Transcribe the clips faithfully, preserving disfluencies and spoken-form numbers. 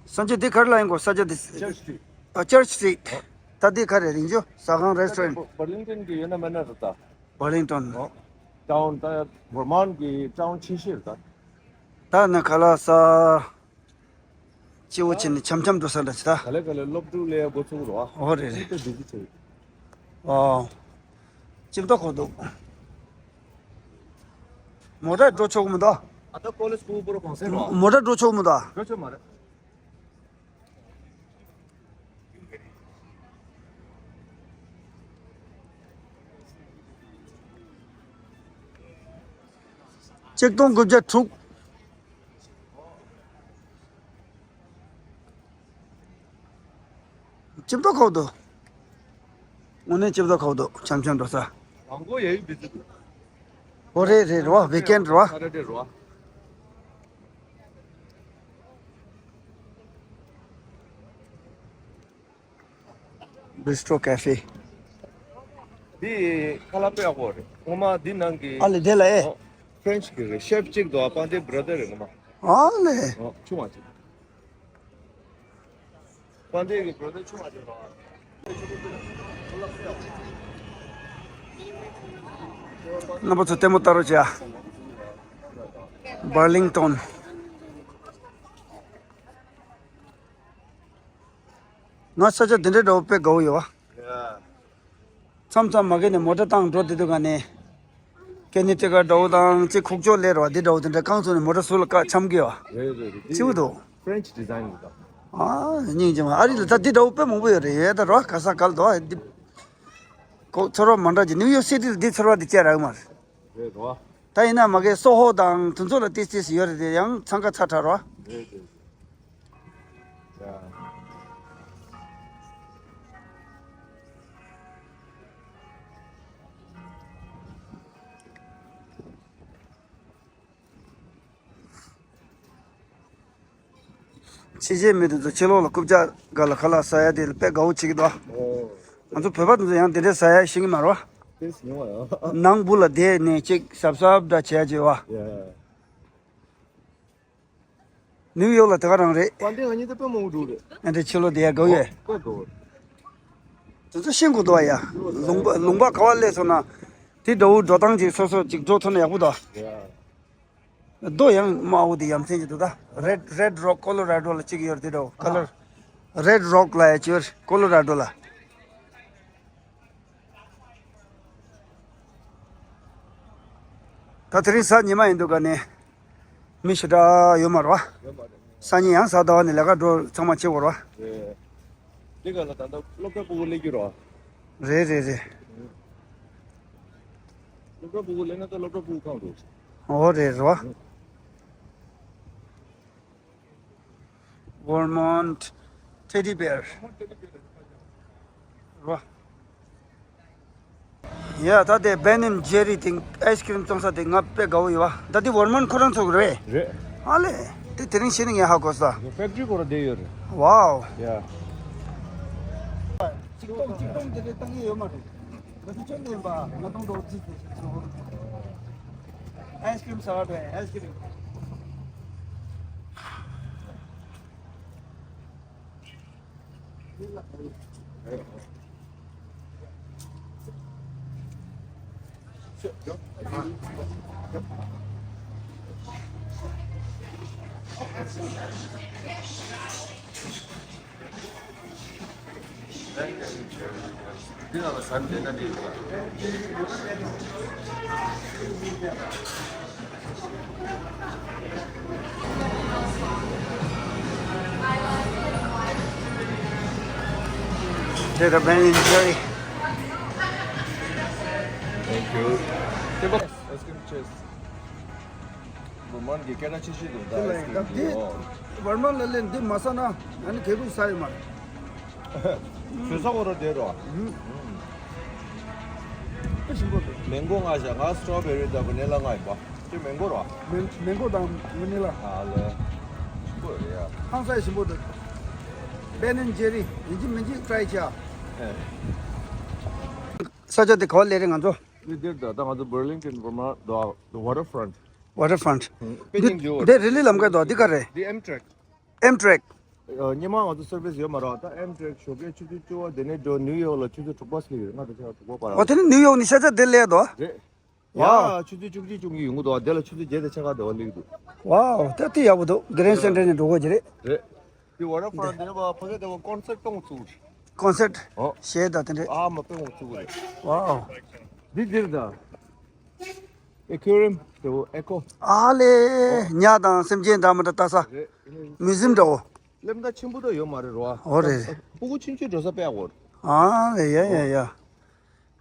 ས་ཆ་འདི་ག་རེ་ལབ་ཡིན་གོ། ས་ཆ་འདི། Church Street. ཨ། Church Street. ད་འདི་ག་རེ་རིང་ཇོ་ཟ་ཁང་restaurant། Burlington གི་ཡོད་ན་མེད་ན་རེད་ད། Burlington. ཨོ། Downtown Vermont གི་town ཆེ་ཤོས་རེད་ད། ད་ནི་ག་ལ་ས། སྐྱིད་པོ་བྱས་ནས་འཆམ་འཆམ་འགྲོ་ས་འདྲ་ཞིག་ད། ག་ལེ་ག་ལེ་སློབ་ཕྲུག་ལ་འགོ་ཚུགས་རོགས། ཨོ་རེད་རེད། ཨ་ནི་ད་འདི་ཚོ་བྱེད། ཨོ། ཅིབ་ཏོ་ཁོ་འདུག་མོ་ཊ་འགྲོ་ཆོག་གི་མི་འདུག་ཨ་ད་ཀོ་ལེ་སྐུལ་པོ་ར་གོང་སེ་རོ། མོ་ཊ་འགྲོ་ཆོག་གི་མི་འདུག་འགྲོ་ཆོག་མ་རེད། ཆིག་སྟོང་དགུ་བརྒྱ་དྲུག་ཅིབ་ཏོ་ཁོག་ཏུ། དངོས་གནས་ཅིབ་ཏོ་ཁོག་ཏུ་འཆམ་འཆམ་འགྲོ་ས། རང་མགོ་ཡ་ཡི་བི་ཛི་འདུག་ཨོ་རེད་རེད་རོ། Weekend རོ། Saturday རོ། Bistro Cafe། འདི་ཁ་ལག་དཔེ་ཡག་པོ་རེད། ངོ་མ་འདི་ནང་གི། ཨ་ལེ་དེ་ལ་ཨེ། ཨོ། French གི་རེད། Chef གཅིག་འདུག་ཨ་པང་དེ་brother རེད་ངོ་མ། ཨ་ལེ། ཨོ་ཆུང་བ་གཅིག་པང་དེ་གི་brother ཆུང་བ་གཅིག་འདུག་རྣམ་པ་ཚོ་ལྟད་མོ་ལྟ་རོགས་བྱེད་ཨ། Burlington། ང་ས་ཆ་འདི་འདྲའི་འདྲ་བོ་དཔེ་དགའ་བོ་ཡོད་བ། Yeah. མཚམས་མཚམས་མ་གི་ནས་མོ་ཊ་བཏང་འགྲོ་བསྡད་དུས་ག་ནས། ཀེ་ནི་ཊི་ཀ་འདྲ་བོ་དང་ཅིག་ཁུག་ཀྱོག་ལས་རོ་འདི་འདྲ་བོ་དེ་འདྲ་རྐང་བཙུགས་ནས་མོ་ཊ་ཟུར་ལ་བཀག་འཆམ་གི་ཡོད་བ། རེད་རེད་རེད། འདི་སྐྱིད་པོ་འདུག French design རེད་ད། ཨ་སྙིང་རྗེ་མ། ཨ་རི་ལ་ད་འདི་འདྲ་བོ་དཔེ་མང་པོ་ཡོད་རེད། ཡོད་ད་རོ་ག་ས་ག་ལ་འདུག་ཨ། འདི་ཁོ་ཚོར་བ་མ་འདྲ་ཅིག New York City ལ་འདི་ཚོར་བ་འདི་བཅས་རག་མ་རེད། རེད་རོ། ད་ཡིན་ན་མ་གི་སོ་ཧོ་དང་དེ་ཚོ་ལ་ཏིས་ཏིས་ཡོད་རེད་དེ་ཡང་འཚང་ཁ་ཚ་དྲགས་རོ། རེད་རེད། ཡ། ཕྱི་རྒྱལ་མི་དེ་ཚོ་ཕྱི་ལོགས་ལ་རྐུབ་བཀྱག་སྒང་ལ་ཁ་ལག་ཟ་ཡ་དེ་ལ་དཔེ་དགའ་བོ་བྱེད་ཀྱི་འདུག་ཨོ། ང་ཚོ་བོད་པ་དེ་ཚོ་ཡང་དེ་འདྲ་ཟ་ཡ་ཤེས་ཀྱི་མ་རེད་བ། དེ་ཟ་ཡ། ནང་སྦུག་ལ་བསྡད་ནས་ཅིག་གཟབ་གཟབ་འདྲ་བྱས་བྱས་བ། ཡ། ནིའུ་ཡོག་ལ་དེ་ག་རང་རེད། པན་ཏེ་ང་གཉིས་དེ་དཔེ་མང་པོ་འགྲོ་རེད། ཨ་འདྲ་ཕྱི་ལོགས་བསྡད་ཡ་དགའ་བོ་ཡོད། དཔེ་དགའ་བོ། དེ་ཚོ་ཤེས་དགོས་འདུག་བ་ཡ། ལུང་པ་ལུང་པ་ག་བ་སླེབས་སོང་ན། དེ་འདྲ་བོ་འགྲོ་སྟངས་ཅིག་སོ་སོ་ཅིག་འགྲོ་ཐུབ་ན་ཡག་པོ་འདུག་ཡ། རྡོ་ཡང་དམར་པོ་དེ་ཡ་མཚན་ཅིག་འདུག་ད། Red Red Rock Colorado ལ་གཅིག་ཡོད་རེད་དེ་འདྲ་བོ། Color Red Rock ལབ་ཡ་ཅིག་ཡོད་རེད་Colorado ལ། ད་དེ་རིང་གཟའ་ཉི་མ་ཡིན་འདུག་ག་ནས་མི་ཞེ་དྲག་ཡོད་མ་རེད་བ། ཡོད་མ་རེད། སང་ཉིན་ཡང་གཟའ་ཟླ་བ་ནས་ལས་ཀ་འགྲོ་ཚང་མ་བྱེད་དགོས་རེད་བ། རེད། འདི་ག་ལ་ད་ལྟ་སློབ་གྲྭ་ཕྲུ་གུ་སླེབས་ཀྱི་རེད་བ། རེད་རེད་རེད། སློབ་གྲྭ་ཕྲུ་གུ་སླེབས་ན་ད་སློབ་གྲྭ་ཕྲུ་གུ་གང་འགྲོ། ཨོ་རེད་རེད་བ། Vermont Teddy Bear རེད་བ། ཡ་ད་དེ་Ben and Jerry དེ་ཨའི་སི་ཀི་རིམ་བཙོང་ས་དེ་ང་དཔེ་དགའ་བོ་ཡོད་བ། ད་དེ་Vermont ཁོ་རང་ཚོ་གི་རེད། རེད། ཨ་ལེ། དེ་དེ་རིང་ཤེས་ནི་ངས་ཧ་གོ་ས། ཕེག་ཊི་རི་སྐོར་དེ་ཡོད་རེད། Wow ཡ། གཅིག་སྟོང་གཅིག་སྟོང་དེ་འདྲ་བཏང་གི་ཡོད་མ་རེད། ང་ཚོ་ཆོས་ལྡན་པ་ང་ཚོ་འགྲོ་རྩིས་དེ་ཞིག་ཚོ། ཨའི་སི་ཀི་རིམ་ཟ་བ་དེ་ཨའི་སི་ཀི་རིམ། Take a Ben and Jerry. Thank you. Ice cream cheese. Vermont གི་སྐད་གྲགས་ཆེ་ཤོས་འདུག་ད་དེ་ལ་ཨའི་སི་ཀྲིམ་ད་འདི་འདི་ཨོ། Vermont ལ་ལས་འདི་མ་ཟ་ན་ཨ་ནི་གད་དུ་ཟ་ཡོད་མ་རེད། ཞོ་ས་འོ་རོ་དེ་རོ། ཨུམ། དཔེ་ཞིམ་པོ་འདུག་མེང་གོ་ང་ཞག་ང་སི་ཊོ་བེ་རི་དང་ཝ་ནི་ལ་ང་ཡིན་པ། དེ་མེང་གོ་རོ། མེང་མེང་གོ་དང་ཝ་ནི་ལ། ཨ་ལེ། ཞིམ་པོ་རེད་ཡ། ཧང་སང་ཞིམ་པོ་འདུག Ben and Jerry ཡིན་གཅིག་མིན་གཅིག་ཊི་རའི་བྱ། ཨེ། ས་ཆ་དེ་ག་བ་སླེབས་རེད་ང་ཚོ། འདི་འདིར་ད་ད་ང་ཚོ་Burlington Vermont the the waterfront. Waterfront. ཨུམ། དཔེ་སྙིང་རྗེ་བོ་འདི་རི་ལི་ལམ་ཁ་དོ་འདི་ག་རེད། འདི་Amtrak. Amtrak. ཉི་མ་ང་ཚོ་སར་བིས་ཡོད་མ་རེད། ད་ཨེམ་ཊྲེག་ཞོགས་ཀས་ཆུ་ཚོད་བཅུ་པ་དེ་ནས་འགྲོ་ནིའུ་ཡོག་ལ་ཆུ་ཚོད་དྲུག་པ་སླེབས་ཡོད། ང་དང་ཆ་དྲུག་པ་བར། ཨོ་དེ་ནི་ནིའུ་ཡོག་ནས་ཤར་རྩ་དེ་སླེབས་དོ། རེད། ཡ། ཆུ་ཚོད་བཅུ་གཅིག་བཅུ་གཉིས་ཡོང་གི་འདུག་དེ་ལ་ཆུ་ཚོད་བརྒྱད་དང་ཕྱེད་ཀ་དེ་བ་སླེབས་ཀྱི་འདུག་ཝའོ། ད་དེ་ཡག་པོ་འདུག་གི་རེན་སེན་ཊར་ནས་འགྲོ་དགོས་ཀྱི་རེད། རེད། དེ་ཝ་ཊར་ཕྲོན་ཊི་དེ་ནས་ཕ་གི་དེ་བ་ཀོན་སར་ཊི་གཏོང་ཚུགས་རེད། ཀོན་སར་ཊི། ཨོ། གཞས་དང་དེ་འདྲས། ཨ་མ་དཔེ་ངོ་ཚུགས་རེད། ཝའོ། འདི་འདིར་ད། ཨེ་ཁུ་རིམ་དེ་བོ་ཨེ་ཁོ། ཨ་ལེ། ཨོ། ཉ་དང་སེམས་ཅན་འདྲ་མི་འདྲ་ལྟ་ས། རེད། མིའུ་ཛིམ་འདྲ་བོ། གླེམ་ད་ཆེན་པོ་ད་ཡོད་མ་རེད་རོ། ཨོ་རེད། སྤུ་གུ་ཆུང་ཆུང་འགྲོ་ས་དཔེ་ཡག་པོ་རེད། ཨ་ལེ། ཡ་ཡ་ཡ།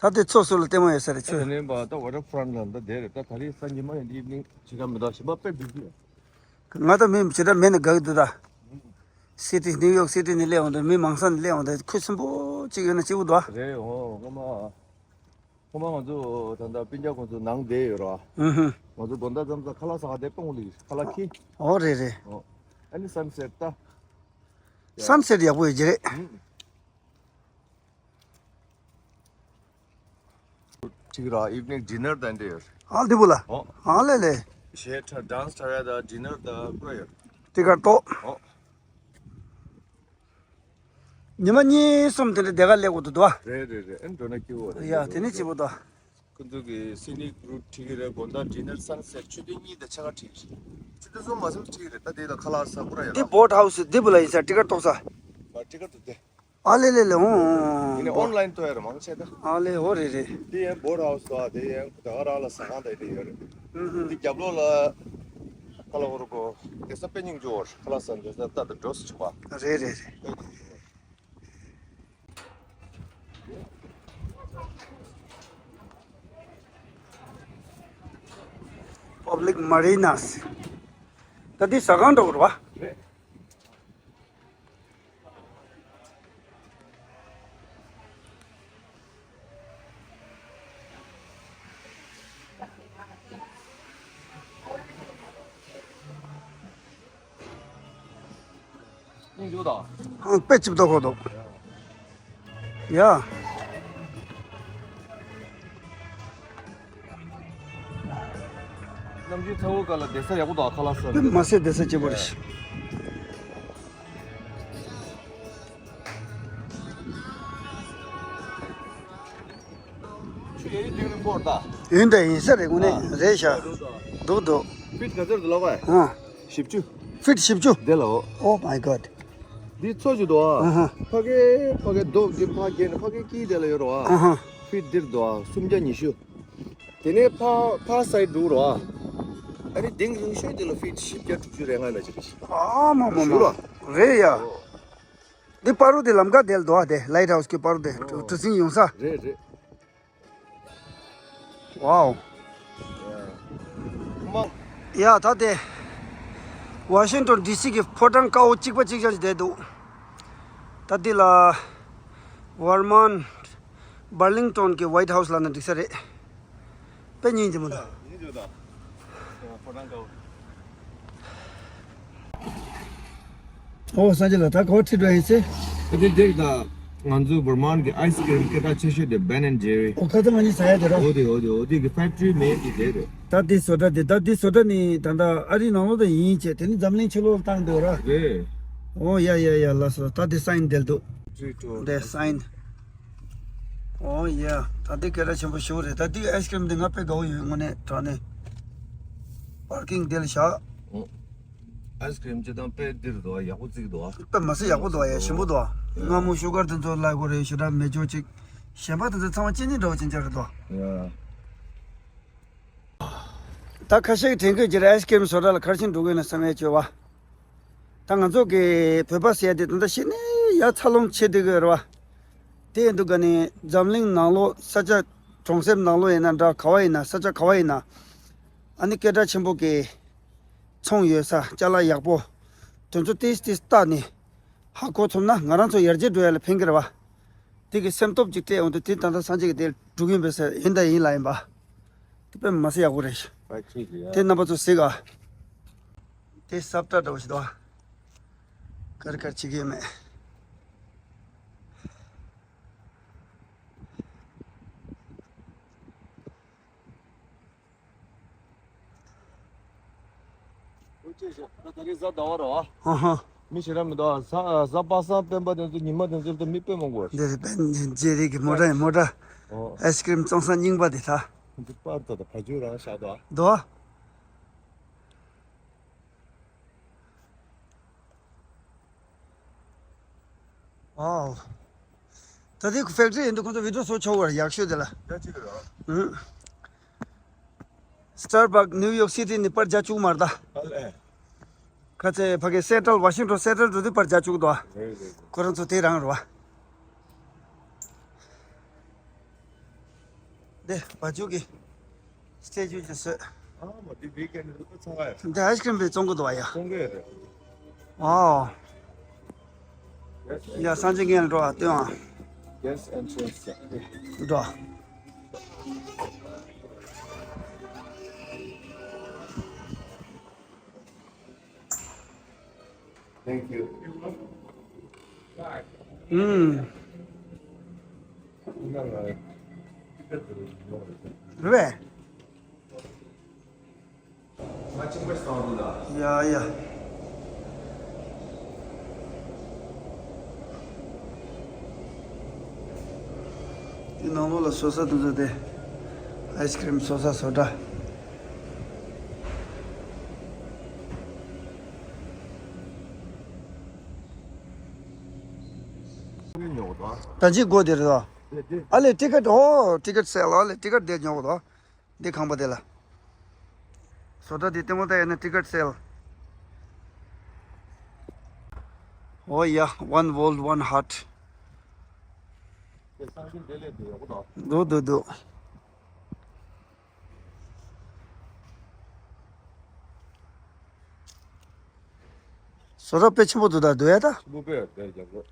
ད་དེ་ཚོ་སུ་ལ་ལྟད་མོ་ཡོད་ས་རེད་ཨ། ཁྱོད། དེ་ནས་པ་ད་ཝ་ཊར་ཕྲོན་ཊི་ལ་ད་དེ་རེད། ད་ད་རེས་གཟའ་ཉི་མ་ཡིན་དུས་ཨིབ་ནིང་བྱེད་ཀ་མི་འདུག་གཞན་པ་དཔེ་བི་ཛི་ཡོད། ང་ད་མི་ཇི་འདྲ་མེད་ན་དགའ་གི་འདུག་ད། སི་ཊི། ནིའུ་ཡོག་སི་ཊི་ནས་སླེབས་འོང་དུས་མི་མང་ས་ནས་སླེབས་འོང་དུས་ཁུ་སིམ་པོ་གཅིག་ཡོད་ན་སྐྱིད་པོ་འདུག་ཨ། རེད། འོ་སྔོན་མ། སྔོན་མ་ང་ཚོ་ད་ལྟ་སྤུན་ཀྱག་ཁོང་ཚོ་ནང་བསྡད་ཡོད་ར། ཨུ་ཧུ། ང་ཚོ་དགོང་དག་མཚམས་མཚམས་ཁ་ལག་ཟ་ག་དེ་སྤུངས་ལི་ཁ་ལག་ཁྱི། ཨོ་རེད་རེད། ཨོ། ཨ་ནི་སན་སེཊ་ད། སན་སེཊ་ཡག་པོ་ཡོད་ཀྱི་རེད། ཨུ། ཁྲིག་ར་ཨིབ་ནིང་ཌི་ནར་དང་འདྲ་ཡོད། ཨ་འདི་བུ་ལ། ཨོ། ཨ་ལེ་ལེ། གཞས་འཁྲབ་ཌན་སི་འཁྲབ་ཡ་དང་ཌི་ནར་དང་པུ་ར་ཡོད། ཏི་ཀར་ཏོ། ཨོ། ཉི་མ་གཉིས་གསུམ་དེ་འདྲ་དེ་ག་སླེབས་དགོས་འདུག་དོ། རེད་རེད་རེད། ཨེ་འགྲོ་ན་སྐྱིད་པོ་རེད། ཡ་དེ་ནི་སྐྱིད་པོ་འདུག་ཁོང་ཚོ་གི་སི་ནིག་རུ་ཊི་ཁྲིག་རེད། དགོང་དག་ཌི་ནར་སན་སེཊ་ཆུ་ཚོད་གཉིས་དང་ཕྱེད་ཀ་ཁྲིག་རེད། ཆུ་ཚོད་གསུམ་མ་གསུམ་ཁྲིག་རེད། ད་དེ་ལ་ཁ་ལག་ཟ་པུ་ར་ཡོད་འདི་ད། བོཊ་ཧའུ་སི་འདི་བུ་ལ་ཡིན་ས་ཊི་ཀར་གཏོང་ས། མ་ཊི་ཀར་འདུག་སྟེ། ཨ་ལེ་ལེ་ལེ། ཨོ་ཨོ་ཨོ། ཡིན་ནའི་ཨོན་ལ་ཡིན་གཏོང་ཡ་རེད་མང་ཆེ་ད། ཨ་ལེ་ཨོ་རེད་རེད། དེ་ཡང་བོཊ་ཧའུ་སི་དང་དེ་ཡང་ད་ག་རང་ལ་ཟ་ཁང་དང་དེ་ཡོད་རེད། ཨུ་ཧུ། དེ་རྒྱབ་ལོགས་ལ་ཁ་ལག་ཧོར་གོ་དེ་ས་དཔེ་སྙིང་རྗེ་བོ་ཁ་ལག་ཟ་འདོད་ས་ད་ད་འགྲོ་སུ་ཆུག་པ། རེད་རེད་རེད། པབ་ལིག་མ་རི་ནཱ་སི། ད་འདི་ཟ་ཁང་འདྲ་བོ་རེད་པ། རེད། སྙིང་རྗེ་པོ་དང་། ཨང་། དཔེ་ཅིག་ལྟོ་གོ་འདུག་ཡ། གནམ་གཤིས་ཚ་བོ་སྐབས་ལ་བསྡད་ས་ཡག་པོ་འདུག་ཁ་ལག་ཟ། དཔེ་མ་ཟད་བསྡད་ས་སྐྱིད་པོ་རེད། ཆུ་ཡོད་དུས་ནི་འབོར་ད། ཡོད་འདྲ་ཡིན་ས་རེད་དངོས་གནས། ཨ། རེད་ཤག་འདུག་འདུག་ཕིཊ་ག་ཚོད་འདུག་ལབ་པ། ཨ། བཞི་བཅུ། ཕིཊ་བཞི་བཅུ། དེ་ལ་འོ། Oh my God། འདི་ཚོ་ཅིག་འདུག་ཨ། ཨ་ཧ། ཕ་གི་ཕ་གི་རྡོ་འདི་ཕ་གི་ནི་ཕ་གི་དཀྱིལ་དེ་ལ་ཡོད་རོ་ཨ། ཨ་ཧ། ཕིཊ་འདིར་འདུག་ཨ། སུམ་བརྒྱ་ཉི་ཤུ། དེ་ནས་ཕ་ཕ་སའིཌ་འགྲོ་རོ་ཨ། ཨ་ནི་གདིང་རིང་ཤོས་དེ་ལ་ཕིཊ་བཞི་བརྒྱ་དྲུག་ཅུ་རེ་ལྔ་ན་ཅིག་རེད། ཨ་མ་མ་ཞུ་རོ། མ། རེད་ཡ། འདི་པ་རུ་དེ་ལམ་ཁ་དེ་ལ་འདུག་ཨ། དེ་ལའིཊ་ཧའུ་སི་གི་པ་རུ་དེ་ཨོ། གྲུ་གཟིངས་ཡོང་ས། རེད་རེད། ཝའོ། ཡ་ད་དེ་ཝ་ཤིང་ཊོན་ཌི་སི་གི་ཕོ་བྲང་དཀར་པོ་གཅིག་པ་གཅིག་རྐྱང་ཞིག་བསྡད་འདུག་ད་འདི་ལ་ཝར་མན་བར་ལིང་ཊོན་གྱི་ཝའིཊ་ཧའུ་སི་ལབ་ན་འགྲིག་ས་རེད། དཔེ་སྙིང་རྗེ་མོ་འདུག་ཡིན་འདུག་ད། ཕོ་བྲང་དཀར་པོ། ཨོ་སངས་རྒྱས་ལགས། ད་ག་པར་ཁྲིད་འགྲོ་ཡིན་ཟེར། ཨ་དེ་དེར་ད་ང་ཚོ་བར་མན་གྱི་ཨའི་སི་ཀི་རིམ་སྐད་གྲགས་ཆེ་ཤོས་དེ་Ben and Jerry། ཨོ་ཁ་ཚ་ང་གཉིས་ཟ་ཡ་དེ་ར། འོ་དེ་འོ་དེ་འོ་དེ་གི་ཕེག་ཊི་རི་མེཌ་གི་དེ་རེད། ད་དེ་བཟོ་གྲྭ་དེ་ད་དེ་བཟོ་གྲྭ་ནི་ད་ལྟ་ཨ་རིའི་ནང་ལོགས་ད་ཡིན་བྱས་དེ་ནི་འཛམ་གླིང་ཕྱི་ལོགས་ལ་བཏང་འདོད་ར། རེད། ཨོ་ཡ་ཡ་ཡ་ལགས་སོ། ད་དེ་སའིན་དེ་ལ་འདུག་དེ་སའིན། ཨོ་ཡ། ད་འདི་སྐད་གྲགས་ཆེན་པོ་ཞིག་རེད། ད་འདི་ཨའི་སི་ཀི་རིམ་འདི་ང་དཔེ་དགའ་བོ་ཡོད་དངོས་གནས་དྲང་གནས། པར་ཀིང་འདི་ལ་བཞག་ཨོ། ཨའི་སི་ཀི་རིམ་སྤྱིར་བཏང་དཔེ་འདིར་འདུག་ཡག་པོ་བརྩིགས་འདུག་དཔེ་མ་སྲིད་ཡག་པོ་འདུག་ཡ། ཞིམ་པོ་འདུག་ཡ། སྔ་མོ་ཤུ་གར་དེ་ཚོ་ལ་གོ་རེད། ཞེ་དྲག་མེད་ཅོག་ཅིག་གཞན་པ་དེ་ཚོ་ཚང་མ་ཅི་ནས་འདྲ་བོ་ཅན་ཅན་རེད་འདུག་ཡ། ད་ཁ་ཤས་ཀྱིས་དྲན་གྱི་ཡོད་ཀྱི་རེད། ཨའི་སི་ཀི་རིམ་བཟོ་གྲྭ་ལ་ག་རེ་བྱས་འགྲོ་གི་ཡོད་ན་བསམ་ཡས་བྱས་པ། ད་ང་ཚོ་གི་བོད་པ་ཟེར་ཡ་དེ་ད་ལྟ་གཞི་ནས་ཡ་འཚར་ལོངས་བྱེད་བསྡད་ཀྱི་ཡོད་རེད་བ། དེ་ཡིན་དུས་ག་ནས་འཛམ་གླིང་ནང་ལོགས་ས་ཆ་གྲོང་གསེབ་ནང་ལོགས་ཡིན་ན་འདྲ། ག་བ་ཡིན་ན་ས་ཆ་ག་བ་ཡིན་ན། ཨ་ནི་སྐད་གྲགས་ཆེན་པོ་གི་ཚོང་ཡོད་ས་ཅ་ལག་ཡག་པོ་དེ་ཚོ་ཏིས་ཏིས་བལྟས་ནས་ཧ་གོ་ཐུབ་ན་ང་རང་ཚོ་ཡར་རྒྱས་འགྲོ་ཡ་ལ་ཕན་གྱི་རེད་བ། དེ་གི་སེམས་སྟོབས་ཅིག་སྤྲད་འོང་དུས་དེ་ད་ལྟ་སངས་རྒྱས་ཀྱི་དེ་འགྲོ་གི་ཡིན་པས་ཟེར། ཡིན་ད་ཡིན་ལ་ཡིན་པ། དེ་དཔེ་མ་སྲིད་ཡག་པོ་རེད། ཨ་ཁྱེད་ཀྱིས་ཡ། དེ་རྣམ་པ་ཚོ་གཟིགས་ཨ། དེ་སབ་ཏྲ་འདྲ་བོ་ཞིག་འདུག་ཨ། དཀར་དཀར་བྱེད་ཀྱི་ཡོད་མེད། ཨོ་ཅེ་ཤོག་ད་ད་རེས་གཟའ་ཟླ་བ་རེད་བ། ཧ་ཧ། མི་ཞེ་དྲག་མི་འདུག་ཨ། གཟའ་གཟའ་པ་སངས་སྤེན་པ་དེ་ཚོ་ཉི་མ་དེ་ཚོ་ལ་མི་དཔེ་མང་པོ་ཡོད། འདི་རེད། པན་ཇེ་རི་གི་མོ་ཊ་ཡིན། མོ་ཊ། ཨོ། ཨའི་སི་ཀྲིམ་བཙོང་ས་རྙིང་པ་དེ་ད། འདི་པར་ད་ད་བ་ཇུ་རང་ཤག་འདུག་ཨ། འདུག་ཨ། ཨོ། ད་དེ་ཕེག་ཊི་རི་ཡིན་འདུག་ཁོང་ཚོ་བི་ཌི་ཡོ་བཟོ་ཆོག་གི་རེད། ཡག་ཤོས་དེ་ལ། ཡ་གཅིག་རེད། ཨུ། སི་ཊར་བྷག་ནིའུ་ཡོག་སི་ཊི་ནས་པར་རྒྱག་བཅུག་མ་རེད་ད། ཨ་ལས། ཁ་ཚེ་ཕ་གི་སེ་ཊལ་ཝ་ཤིང་ཊོན་སེ་ཊལ་འགྲོ་དུས་པར་རྒྱག་བཅུག་འདུག་ཨ། རེད་རེད་རེད། ཁོ་རང་ཚོ་དེ་རང་རེད་བ། འདི་བ་ཇུ་གི་སི་ཊེ་ཅུ་ཅིག་བཟོས། ཨ་མ་འདི་བི་ཀེན་འདི་ཚང་ག་ཡ། འདི་ཨའི་སི་ཀྲིམ་པའི་བཙོང་གི་འདུག་བ་ཡ། བཙོང་གི་རེད། ཨོ། ཡ་སངས་རྒྱས་ངན་འགྲོ་བ་སྟོན་ཨ། Guest entrance check. འགྲོ། Thank you. ཨུམ། རེད་པས། ཡ་ཡ། དེ་ནང་ལོགས་ལ་བཟོ་ས་དེ་ཚོ་དེ། ཨའི་སི་ཀྲིམ་བཟོ་ས་བཟོ་གྲྭ། ད་ཅི་སྒོ་དེ་རེད་དོ། ཨ་ལས་ཊི་ཀེ་ཊི། ཨོ་ཊི་ཀེ་ཊི་སེལ་ལ། ཨ་ལས་ཊི་ཀེ་ཊི་དེ་ཉོ་གི་འདུག་འདི་ཁང་པ་དེ་ལ། བཟོ་གྲྭ་འདི་ལྟད་མོ་ལྟ་ཡ་ན་ཊི་ཀེ་ཊི་སེལ། ཨོ་ཡ། One world, one heart. འདུག་འདུག་འདུག་བཟོ་གྲྭ་དཔེ་ཆེན་པོ་འདུག་ད་འདུག་ཡ་ད། ཆེན་པོ་དཔེ་ཡོད་དེ་རྒྱབ་ལོགས།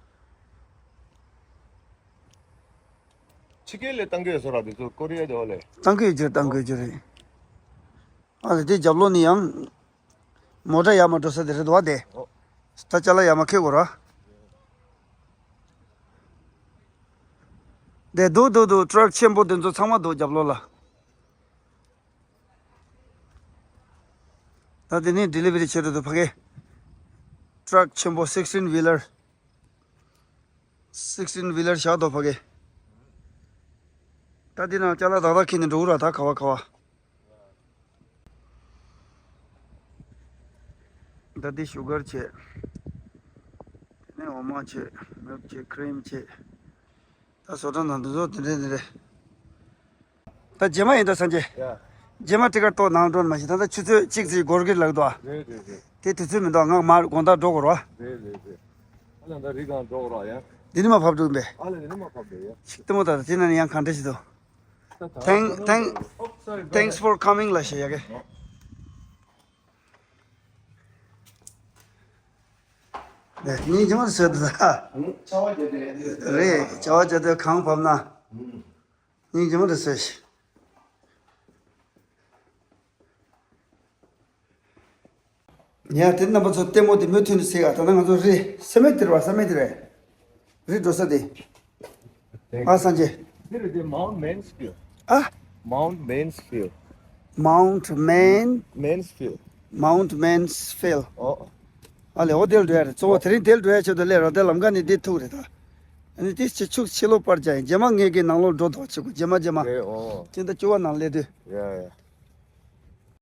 ཕྱི་རྒྱལ་ལས་བཏང་གི་ཡོད་བཟོ་གྲྭ་འདི་ཚོ་ཀོ་རི་ཡ་དེ་འོ་ལས། བཏང་གི་ཡོད་རྒྱུ་རེད། བཏང་གི་ཡོད་རྒྱུ་རེད། ཨ་ལས་དེ་རྒྱབ་ལོགས་ནི་ཡང་མོ་ཊ་ཡར་མར་འགྲོ་ས་དེ་རེད་འདུག་བ་དེ། ཨོ། ད་ཅ་ལག་ཡར་མར་འཁྱེར་དགོས་ར། དེ་འདུག་འདུག་འདུག་ཊ་རག་ཆེན་པོ་དེ་ཚོ་ཚང་མ་འདུག་རྒྱབ་ལོགས་ལ། ད་དེ་ནས་ཌེ་ལི་ཝ་རི་བྱེད་འགྲོ་འདུག་ཕ་གི། ཊ་རག་ཆེན་པོ་sixteen wheeler། sixteen wheeler བཞག་འདུག་ཕ་གི། ད་འདི་ནང་ཅ་ལག་ཏག་ཏག་འཁྱེར་ནས་འགྲོ་གི་ར། ད་ག་བ་ག་བ། ད་འདི་ཤུ་གར་བྱས། དེ་ནས་འོ་མ་བྱས། མིལཀ་བྱས། ཁི་རིམ་བྱས། ད་བཟོ་གྲྭ་ནང་དུ་བཟོ་དེ་འདྲས་དེ་འདྲས། ད་རྗེས་མ་ཡིན་ད་སངས་རྒྱས། ཡ། རྗེས་མ་ཊི་ཀེ་ཊི་ཏོག་ནང་འགྲོ་ནི་མ་གཞི་ད་ལྟ་ཆུ་ཚོད་གཅིག་ཙམ་འགོར་གྱི་ལབ་འདུག་ཨ། རེད་རེད་རེད། དེ་དུས་ཚོད་མི་འདུག་ང་མར་དགོང་དག་འགྲོ་དགོས་རེད་བ། རེད་རེད་རེད། ཨ་ལ་ད་རི་སྒང་འགྲོ་དགོས་རེད་ཡ། འདི་ནས་མར་བབས་འགྲོ་གི་ཡིན་པས། ཨ་ལ་འདི་ནས་མར་བབས་འགྲོ་ཡ། ཤིག་ལྟད་མོ་ད་ད་དེ་ན་ནི་ཡང་གང་འདྲ་ཞིག་འདུག Thank- thank- Oh, sorry, go ahead. Thanks for coming ལ་ཞེས་ཡ་གི། ནས་སྙིང་རྗེ་མོ་བཟོས་འདུག་ད། ཆར་པ་བརྒྱབ་དུས། རེད། ཆར་པ་བརྒྱབ་དུས་གངས་བབས་ན། སྙིང་རྗེ་མོ་རེད་ཟེར་ཞིག་ཡ་དེ་རྣམ་པ་ཚོ་ལྟད་མོ་དེ་མུ་མཐུད་ནས་གཟིགས་ཨ། ད་ལྟ་ང་ཚོ་རི་སེ་མེ་ཏི་རི་བ། སེ་མེ་ཏི་རི་རི་འགྲོ་ས་དེ། ཨ་སངས་རྒྱས། འདི་རེད་དེ། Mount Mansfield. ཨ། Mount Mansfield. Mount Man- Mansfield. Mount Mansfield. ཨོ། ཨ་ལས་འོ་དེ་ལ་འགྲོ་ཡ་རེད། གཙོ་བོ་དེ་རིང་དེ་ལ་འགྲོ་ཡ་ཆེད་དུ་སླེབས་རོགས། དེ་ལམ་ཁ་ནས་འདི་ཐུག་རེད་ད། ཨ་ནི་དེ་ཕྱི་ཕྱོགས་ཕྱི་ལོགས་པར་རྒྱག་ཡིན། རྗེས་མ་ངེད་ཀྱི་ནང་ལོགས་འགྲོ་དོགས་བྱེད་དགོས། རྗེས་མ་རྗེས་མ། རེད་ཨོ། སྤྱི་ཟླ་བཅུ་པ་ནང་སླེབས་དུས། ཡ་ཡ།